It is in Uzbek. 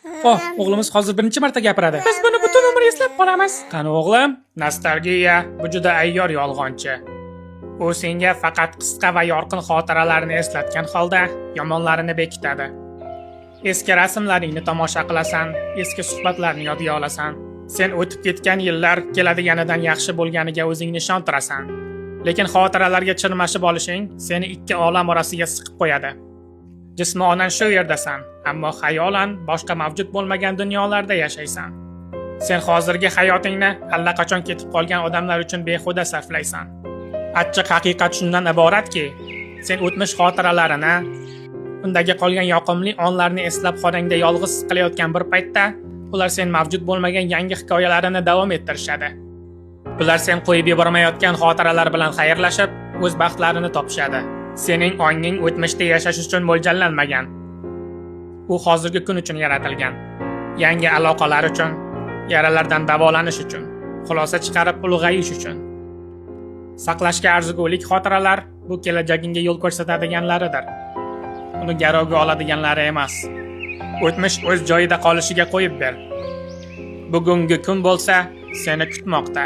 Oh, o'g'limiz hozir birinchi marta gapiradi. Biz buni butun umr eslab qolamiz. Qani, o'g'lim? Nostalgiya bu juda ayyor yolg'onchi. U senga faqat qisqa va yorqin xotiralarni eslatgan holda yomonlarini bekitadi. Eski rasmlaringni tomosha qilasan, eski suhbatlarni yodga olasan. Sen o'tib ketgan yillar keladiganidan yaxshi bo'lganiga o'zingni ishontirasan. Lekin xotiralarga chirmashib olishing seni ikki olam orasiga siqib qo'yadi. Jismonan shu yerdasan, ammo xayolan boshqa mavjud bo'lmagan dunyolarda yashaysan. Sen hozirgi hayotingni allaqachon ketib qolgan odamlar uchun behuda sarflaysan. Achchiq haqiqat shundan iboratki, sen o'tmish xotiralarini, undagi qolgan yoqimli onlarni eslab xonangda yolg'iz siqilayotgan bir paytda, ular sen mavjud bo'lmagan yangi hikoyalarini davom ettirishadi. Ular sen qo'yib yubormayotgan xotiralar bilan xayrlashib, o'z baxtlarini topishadi. Sening onging o'tmishda yashash uchun mo'ljallanmagan. U hozirgi kun uchun yaratilgan. Yangi aloqalar uchun, yaralardan davolanish uchun, xulosa chiqarib ulg'ayish uchun. Saqlashga arzigulik xotiralar bu kelajagingga yo'l ko'rsatadiganlaridir. Uni garovga oladiganlari emas. O'tmish o'z joyida qolishiga qo'yib ber. Bugungi kun bo'lsa seni kutmoqda.